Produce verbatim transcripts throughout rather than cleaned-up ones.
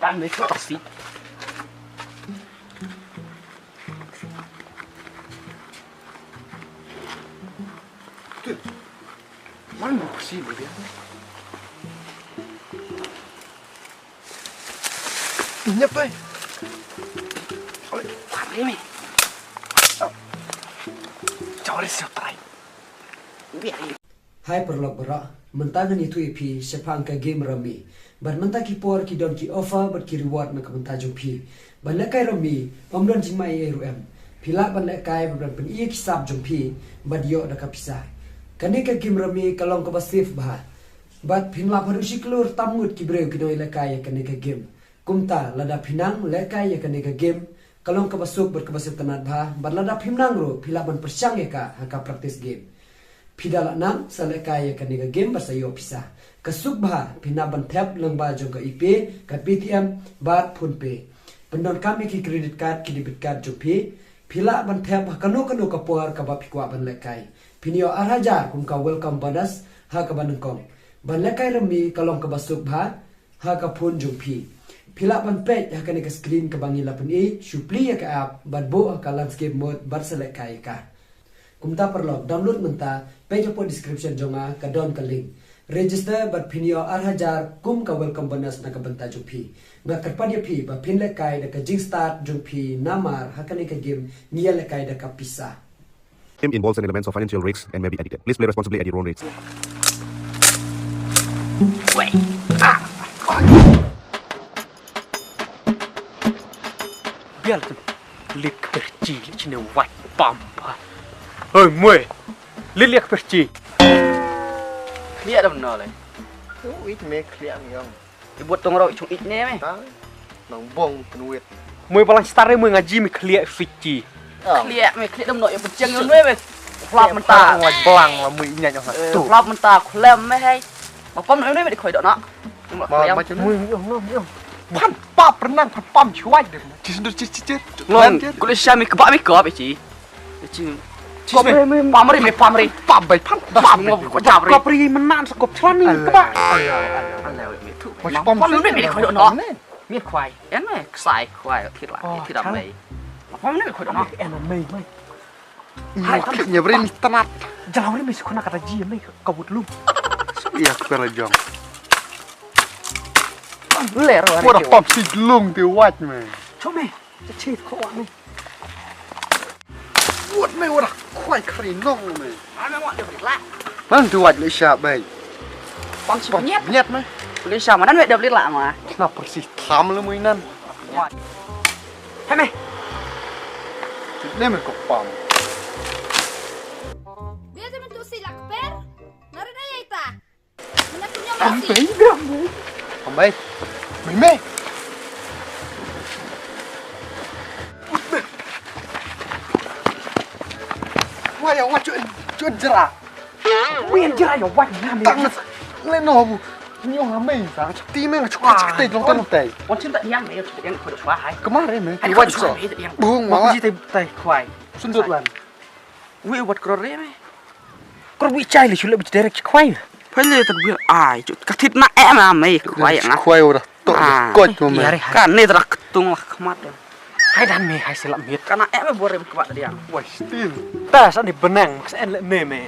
Ame ko taksi. Mana kursi dia? Ini apa? Oi, pare me. Chori sotrai. Biar Hai paralok baroh, mynta ngan ïathuh ïa phi shaphang ka game Rummy. Bad mynta ki por ki don ki offer bad ki reward na ka bynta jong phi. Ban lehkai Rummy, ym don jingma ei ei ruh em. Phi lah ban lehkai bad ban pyni ïa ki sap jong phi, bad ïoh da ka pisa. Kane ka game Rummy ka long kaba safe bha. Bad phin lap haduh shi klur tam ngut ki briew ki nongïalehkai ïa kane ka game. Kumta, lada phi nang lehkai ïa kane ka game, ka long kaba suk bad kaba sngewtynnat bha, bad lada phim nang ruh, phi lah ban pyrshang ïa ka ha ka practice game. Phi da lah nang sa lehkai ïa kane ka game bad sa ïoh pisa. Ka suk bha, phi nang ban thep lyngba jong ka UPI, ka Paytm, bad PhonePe. Pyndonkam ïa ki credit card, ki debit card jong phi, phi lah ban thep ha kano kano ka por kaba phi kwah ban lehkai. Phin ïoh ar hajar kum ka welcome bonus ha kaba nyngkong. Ban lehkai Rummy ka long kaba suk bha, ha ka phone jong phi. Phi lah ban peit ha kane ka screen kaba ngi la pyni, shu plie ïa ka app, bad buh ha ka landscape mode, bad sa lehkai ïa ka. Kumta paralok, download mynta, peit hapoh description jong nga, ka don ka link. Register bad phin ïoh ar hajar kum ka welcome bonus na ka bynta jong phi. Nga kyrpad ïa phi, ba phin lehkai da ka jingstad jong phi namar ha kane ka game, ngi ïalehkai da ka pisa. Game involves an elements of financial risks and may be addictive. Please play responsibly at your own risk. Wei. Ah. Biar tu. Lit ka perci, lit sini wat pam pa. Hei, mui. Lit, lit ka perci. Lit ada benar le. Tu it me kliang yang. Ibuat tong rau chung ik ne me. Tang nang bong penwit. Mui balang star mui ngaji mi khliak suci. Khliak me khliak dam no ya penceng yo nui me. Flap menta. Waj belang la mui inya jong tu. Flap menta khlem me hai. Ma pam no me di khoi dok nak. Ma ma chung mui yo no yo. Pan pap renang pan pam chuai de. Ci sendur ci ci ci. Long kulit syam mi kebak mi kop ci. Pamri me pamri. Pam bai pam pam. Kop ri menan sa kop chlani kebak. Alah alah alah. Pam ri me khoi no. Me khwai. En me ksai khwai thit la thit la mei. Pam ri me khoi no. En mei mei. Hai tam nya bri ni tanat. Jalaw ri me sukuna kata ji me ka wut lu. Iya kepala jong. Ler. Pura pam si lung ti waj me. Chome. Chit ko wa me. Wut me wara khwai khri nong me. Ana mo de la. Nang tu waj le sha bai. Pang si nyet. Nyet me. Le sha ma nan me de la ma. Na persi tham le mui nan. Hai me. Ne me ko pam. Dia temen tu si lakper. Narada ya ita. Ambai, ambai. Ambai. Mei, mei. Wah, ya, wah, cuan, cuan jera. Wah, jera, ya, wah, ngam, ya. Tang, le no bu. Nyo ngam, mei, tang. Ti mei, cuan, cuan, cuan, long, long, tai. Wan chin ta yang, mei, yang, kau dah suah, hai. Kemar, mei. Hai, kau dah suah, mei, yang. Bung, mama. Ji tai, tai, kuai. Sundut, wan. Wei wat kror re me. Kror wei chai le shu le bit derek khwai. Phai le tad biar ai chu ka thit na em a me khwai nga. Khwai ora to ko to me. Ka ne dra ktung la khmat. Hai dan me hai sila miet. Kana em bor em khmat dia. Wai stil. Ta sa ni benang sa en le ne me.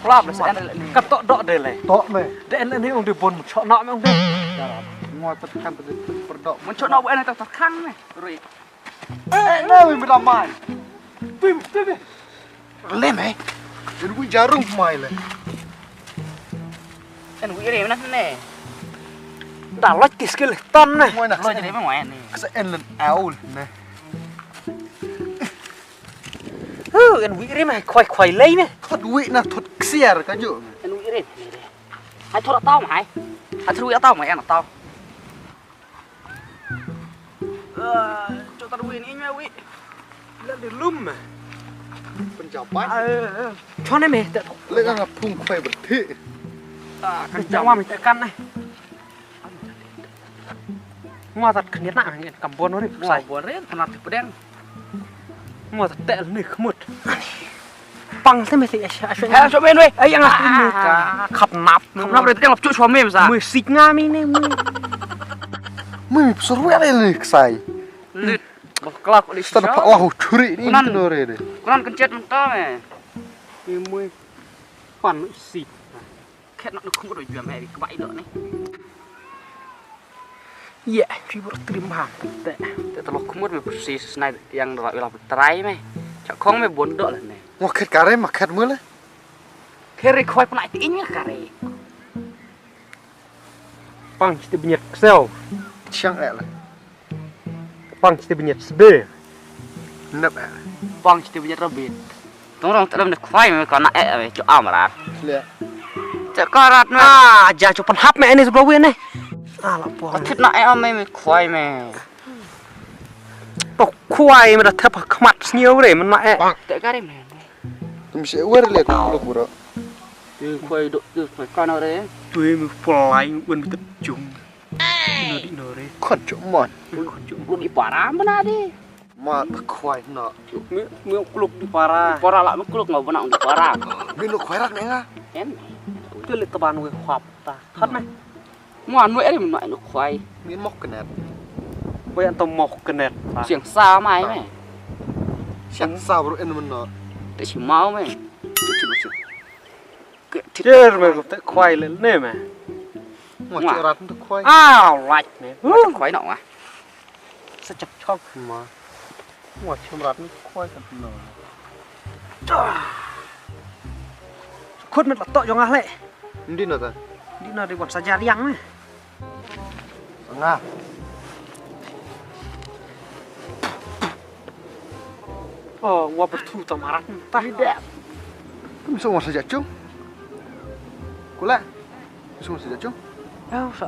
Klap le sa en le ne. Ka to dok de le. To me. De en le ne ong de bon chok na me ong de. Ngoi pat kan pat per dok. Mon chok na bu en ta ta khang me. Rui. Eh, na wi mira mai. Wi, wi, wi. Le mai. Wi jarum mai le. En wi re na ne. Da loj ki skill ton ne. Mo na. Loj re mo ne. Kasa en len aul ne. Hu, en wi re mai khoi khoi le ne. Thot wi na thot ksiar ka ju. En wi re. Hai thot tau mai. Hai thot wi tau mai en tau. Cho ta wi ni me wi. Le de lum me. Pun japai. Cho ne me. Le nga phung khoi berthi. Ah, kan jawa me kan ne. Ngwa tat khniat na ngen kam bon ri. Ngwa bon ri, khniat ti pedeng. Ngwa tat tel ni khmut. Pang te me te asha asha. Ha, cho men we. Ai ang ni ka khap nap. Khap nap re te lap chu cho men sa. Mui sik nga mi ne mui. Mui mi psor wek le ni ksai. Lit. Bakla ko li. Sta da shisha. Pak lahu churi ni. Kunan. Kino re de. Kunan kencet mentah me. Ni mui. Pan si. Khet nak duk kumut duk jam hari kebak ilok ni. Ye, ribut trim bang. Te, te telok kumut me persis nai yang dua wilah trai me. Chak kong me bondok lah ni. Mo khet kare ma khet mula. Khere khoi pernah itu ini kare. Pang kita benyet ksel. Siang eh lah. Pang siti binyet sbe. Nep eh. Pang siti binyet rabit. Tong rong tadam ne khwai me kana eh me cho amrat. Lia. Cho karat me. Ah, ja cho penhap me ini sebelah win eh. Ala pang. Thit na eh me me khwai me. To khwai me da thep khmat sniew re me na eh. Te kare me. Tum se wer le tu lok bro. Tu khwai do tu khwai kana re. Tu me pulai un bitet jung. Ino di ino re. Khot jok mon. Khot jok mon. Di para mana di. Ma ta khwai na. Mi mi kluk di para. Para la mi kluk ngau bana di para. Mi no khwai rat ne nga. En. Tu le taban we khwap ta. Khot me. Mo anu eri mi no khwai. Mi mok knet. Boy anto mok knet. Siang sa mai me. Siang sa bro en meno. Te si mau me. Cher me ko te khwai le ne me. Mo che rat te khwai. Ah, right me. Mo te khwai no ma. Sa chak chok ma. Mo che rat te khwai kan no. Khut me la to jong ah le. Ndi no ta. Ndi no de wan sa jariang me. Nga. Oh, wa bertu tamarat ta. Kum so wa saja cung. Kula. Kum so wa saja cung. Ya sa.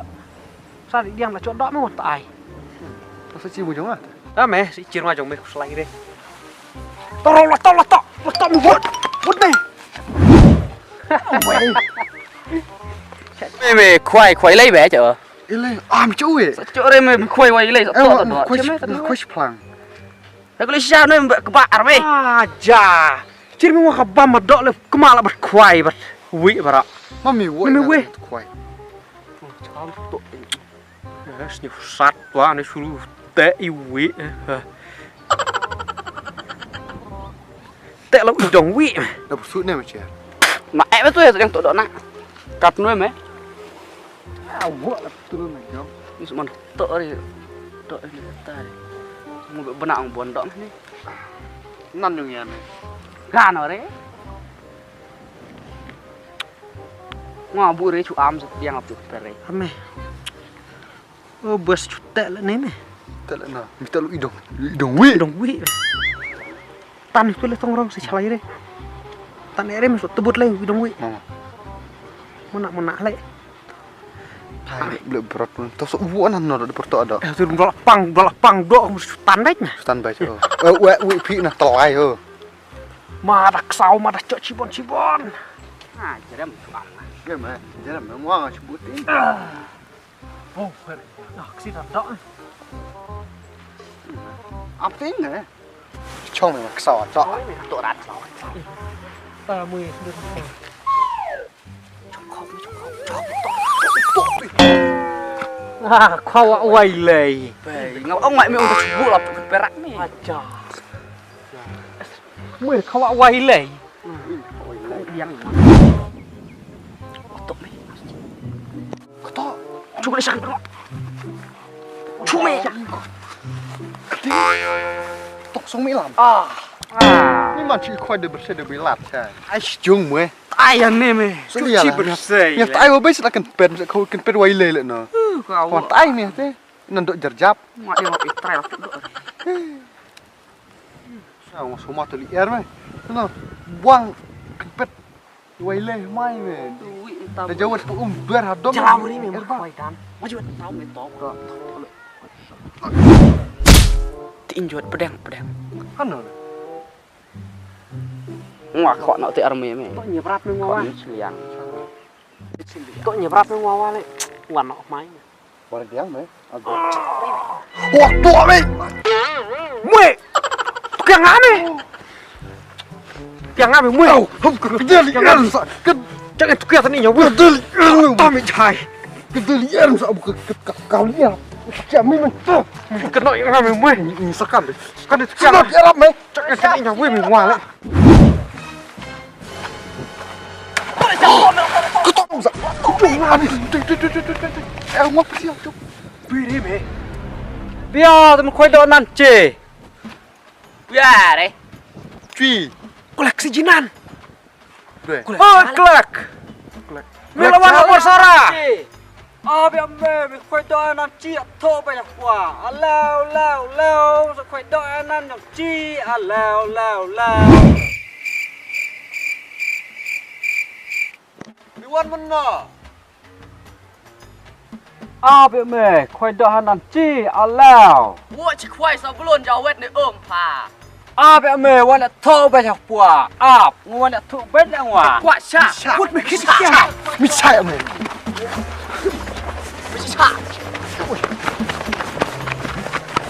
Sa di diang la chot dok me wa ta ai. Ta sa chi mu jong ah. Ta me si chir ma jong me kuslai re. Toro la to la to. La to mu bot. Bot ne. Me me khwai khwai lai be cho. Ilai am chu e. Sa cho re me khwai wai lai sa to to. Khwai khwai phlang. Ka le sha no me ka ba ar me. Ah ja. Chir me wa ka ba ma do le kma la bat khwai bat. Wi bara. Mami wo. Mami wi. Khwai. Chal to. Yes ni sat wa ni sulu te i wi. Te lo i dong wi. Da bu su ne ma che. Ma e ba tu ya yang to do na. Kat no me. Ah, wa la tu me jong. Ni suman to ri. To ni ta ri. Mo bana ang bon dong ni. Nan yung ya me. Ga no re. Ngo bu re chu am sa tiang ap chu pere. Ame. O bas chu te le ne me. Te le na. Mi te lu i dong. Lu i dong wi. Dong wi. Tan tu le tong rong si chalai re. Tan ere mi so tebut le i dong wi. Mama. Mona mona le. Hai le brot to so u an no de porto ada. Eh tu dong pang dong pang do mu tan baik na. Tan baik. Oh. Eh we wi phi na telai ho. Ma da ksau ma da chok chibon chibon. Ah, jerem tu am. Jerem, jerem mo chibut. Oh, fer. Ah, kasi da da. Am ting ne. Chong me ksaw chok. To rat. Ta mui. Ah, khwa wa wai lei. Ngau ong mai me ong ta chubu la perak ni. Acha. Mui khwa wa wai lei. Yang. Otok me. Ketok. Cuba dia sakit. Cuba. Tok song mi lam. Ah. Ni man chi khoi de berse de bilat cha. Ai jung mue. Ai ne me. Cuci bersih. Ya tai wa bes la kan pen sa khoi kan pen wai le le no. Wan tai ni te. Nan dok jerjap. Mak dia mak itrai la dok. Sa ngos suma tu li er me. No. Buang kan pet. Wai leh mai me. Ui, entah. Da jawat pu um ber hadom. Jalaw ni me mak wai dan. Maju entah me to. Ti injot pedang pedang. Ano. Ngwa kok nak ti army me. Tok nyebrat me ngwa. Kok ni seliang. Tok nyebrat me ngwa le. Wan nok mai. Bar diang me. Wah, tua me. Mue. Piang ame. Piang ame mue. Au, hum ke kedel ian sa. Jangan tukia tani nyawa. Kedel ian. Tami jai. Kedel ian sa buka kau lihat. Siap mi men. Kena ïa me, me. Ni sakan deh. Kan deh siap. Siap ïa me. Cak ïa kena ïa me, me ngwa le. Kau tak usah. Kau tak usah ni. Deh, deh, deh, deh, deh, deh. Eh, ngwa pesiap tu. Biri me. Bia, temen khoi dok nan ce. Bia re. Cui. Kolek si jinan. Hoi, klek. Klek. Me la wan la bor sara. Ah, bia me, me khoi dok nan ci, tho ba ya kwa. Alao, lao, lao, sa khoi dok nan nyong ci. Alao, lao, lao. Me wan mynno. Ah, bia me, khoi dok nan ci, alao. Wo ci khoi sa blon ja wet ne um pha. Ap ïa me wan ïa thoh bad ha pua. Ap, nga wan ïa thoh bad ïa nga. Kwah sha. Put me khit sha. Mi sha ïa me. Mi sha.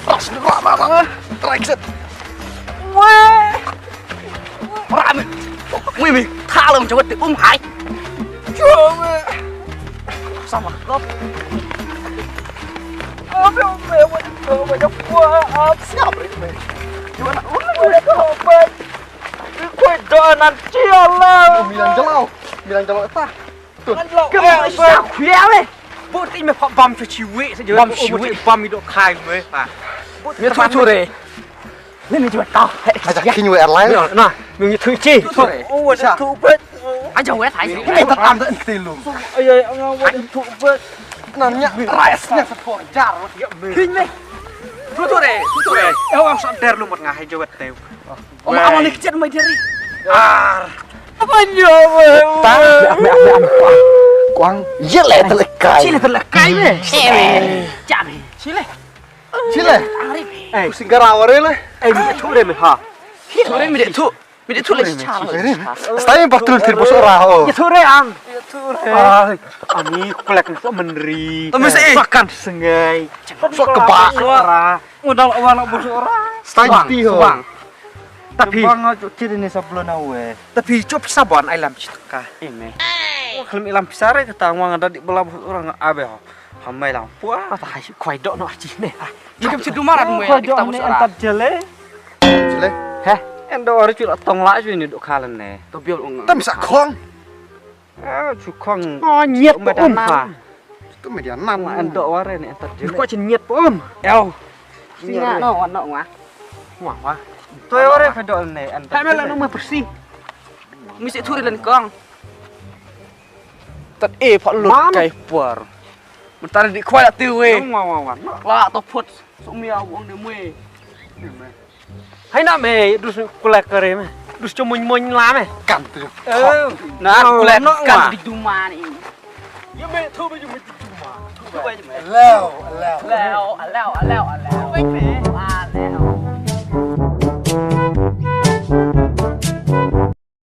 Ras ni kwah ma ma. Try kit. Weh. Ra me. Weh me. Tha long jawat te um hai. Jom me. Sama kop. Ap ïa me wan ïa thoh bad ha pua. Ap. Siap ri me. Khoi dok nan ci Allah. Milang jalo. Milang jalo ta. Milang jalo. Ke ba sa khia le. Bo ti me pha bam chu chi wi sa je. Bam chi wi. Bam mi dok khai me pa. Me chu chu re. Ni ni chu ta. Aja kin wi airline. Na, mi chu chi. Chu re. O wa chu bet. Aja wet hai. Ni ta tam da ti lum. Ai ai nga wa chu bet. Nan nya rais nya sa por jar. Kin me. Chu chu re. Chu chu re. Ewang sa der lu mat nga hai jawet teu. Ong ong ni kchet mai diri. Ar. Apa nyo? Ta me me me kwang. Kwang. Ye le te le kai. Chi le te le kai me. Jam. Chi le. Chi le. Ari. Eh, singara ware le. Eh, mi thu re me ha. Thu re mi de thu. Mi de thu le cha. Stai ba tu thir bos ora ho. Ye thu re ang. Ye thu re. Ai, ani kulak ni so menri. Ami se. Makan sengai. So kebak. Ora. Ngodal awal nak bos ora. Stai ti ho. Tapi bang nga cuk ciri ni sablon awe. Tapi cuk pisa bon ai lam cit ka. Ine. Wa khlem ilam pisa re kata wa nga dadi bela bos orang abe ho. Hamai lam. Puah ta hai kwai dok no aji ne. Cuk cit dumar adu me kita bos orang. Antat jele. Jele. Heh. Endo ari cuk tong la cuk ni dok kalan ne. To biol ong. Tam sa khong. Ah, chu khong. Oh, nyiet pa um ha. Tu media nan. An dok ware ni entat je. Ko chin nyiet pa um. Ew. Singa no wan no wa. Wa wa. To ware ka dok ne entat. Hai me la no ma persi. Mi se thuri lan kong. Tat e pha lut kai por. Mentar di khwai la tu we. Wa wa wa. La to phut. Sumia wong de mwe. Hai na me dus kulak kare me. Dus cho muny muny la me. Kan tu. Na kulak no kan di duma ni. Ye me thu ba ye me di duma. Thu ba ye me. Lao, lao. Lao, lao, lao, lao.